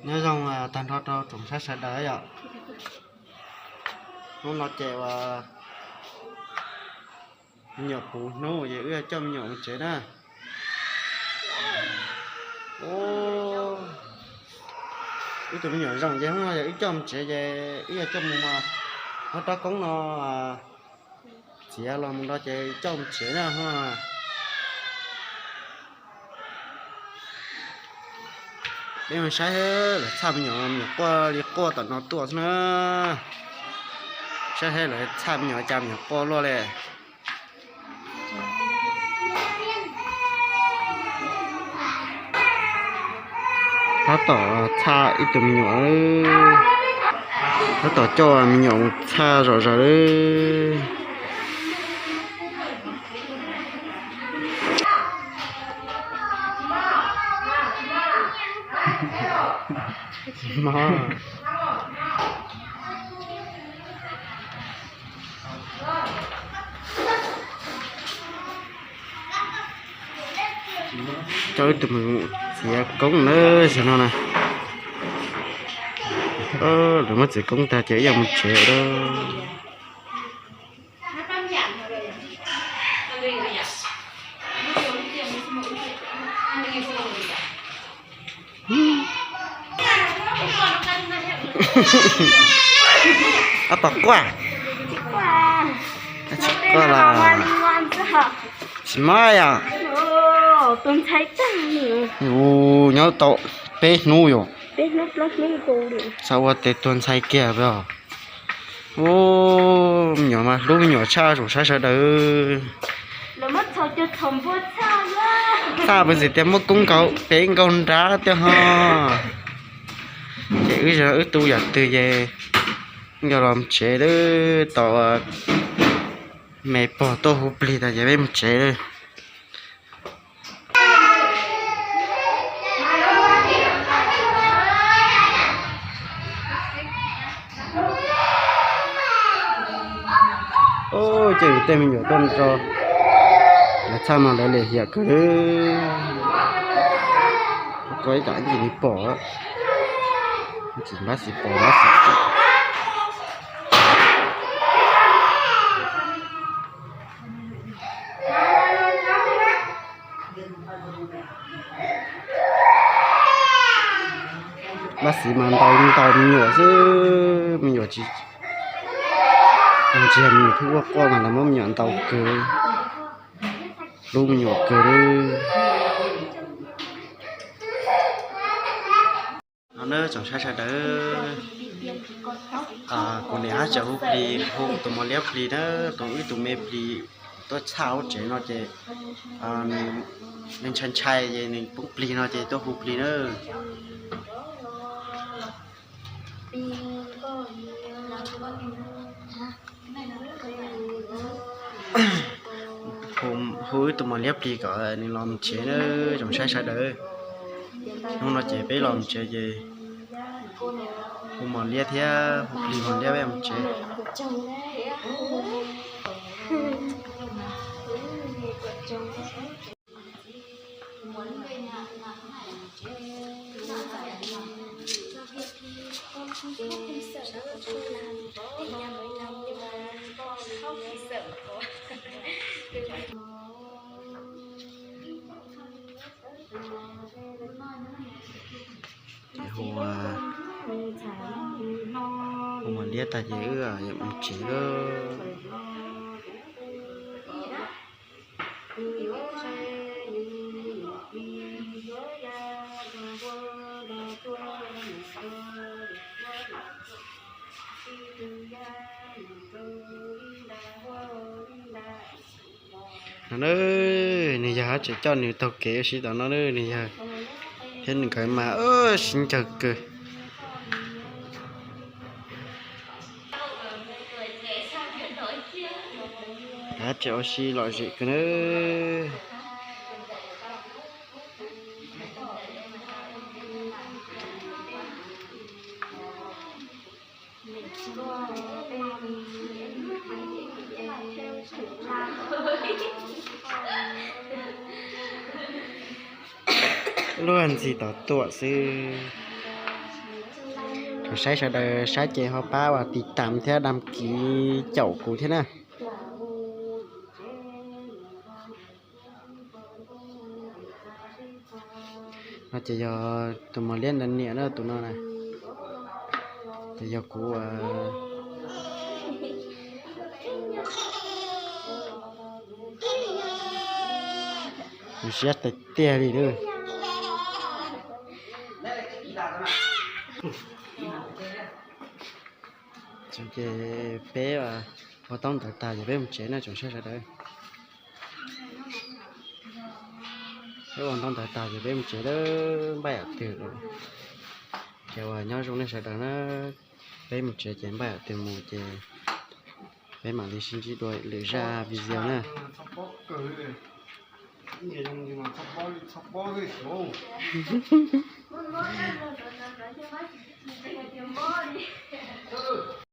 Nyob zoo tag nrho rau tsoom saib sawv daws yom. Hnub no ces uas me nyuam puv hnub ces wb yuav coj me nyuam mus tsev na. Wb tus me nyuam zoo ces hnub no yog wb coj mus tsev ces wb yuav coj mus, muab rab koob no txiav los mus no ces coj mus tsev na ho. Peb mus saib lawv txhaj me nyuam, me nyuam quaj li quaj tom no tuaj xwb na. Saib saib lawv txhaj me nyuam cas me nyuam quaj luaj li. Tab tom txhaj ib tug me nyuam, tab tom coj me nyuam mus txhaj zom zaws li. Coj ib tug mus txiav koob na, zaum no na. Lawv muab txiav koob tag ces wb yuav mus tsev lawm. Ab, pom quaj, tsis quaj los? Tsis mob yom? Nyob tau peb hnub yom. Xav ua tes tuag ntxhais kiag os. Ub, me nyuam mas hlub me nyuam tshaj, zoo saib sawv daws. Txhaj pes ntxim tias muab koob nkaug pem nkaug nrad tiag ho. Ces wb, wb tu yam twg ces yog los tsev lawm, tos me pog tuaj hu plig tas ces peb mus tsev lawm. Ces tej me nyuam tuaj nrog lawv txhaj mas lawv lim hiam kawg li. Koj ib tsam ib ntsis nws pom, ib tsam npab xis pom npab xis pom. Npab xis mas ntaus ntaus me nyuam xwb, me nyuam tsis ntsiag, me nyuam thiaj quaj quaj mas lawv muab me nyuam ntaus kawg, hlub me nyuam kawg li. No nawb tsoom saib sawv daws, kuv niam hab tseem hu plig, hu tus mos liab plig na, tus wb tus me plig tuaj txhaj hauv tsev no ces nws ntshai ntshai ces nws poob plig no ces tuaj hu plig na. Hu wb tus mos liab plig kom nws los mus tsev na tsoom saib sawv daws. Hnub no ces peb los mus tsev ces hu mos liab thiab hu plig mos liab peb mus tsev. Hu mos liab tag ces wb yuav mus tsev lawm. No na, nws yawg hab tseem coj nws taug kev ua si tom no na, nws yawg thiab nws nkawd mas sib ncaws kawg. Nkawd hab tseem ua si lom zem kawg na. Luag ntxhi tom tuam xwb. Saib sawv daws saib ces ho pab uas tiv tam thiab dam kiv caum kuv thiab na. No ces yog tus mos liab nra niam na, tus no na. Ces yog kuv siab tiag tiag li lawm. Ces peb ua tau ntawv tag ces peb mus tsev na tsoom saib sawv daws. Peb ua tau ntawv tag ces peb mus tsev lawm, npaj yam twg. Ces uas nyob zoo nej sawv daws na, peb mus tsev ces npaj yam twg mus ces peb mam li sib ntsib dua lwm zaj video na.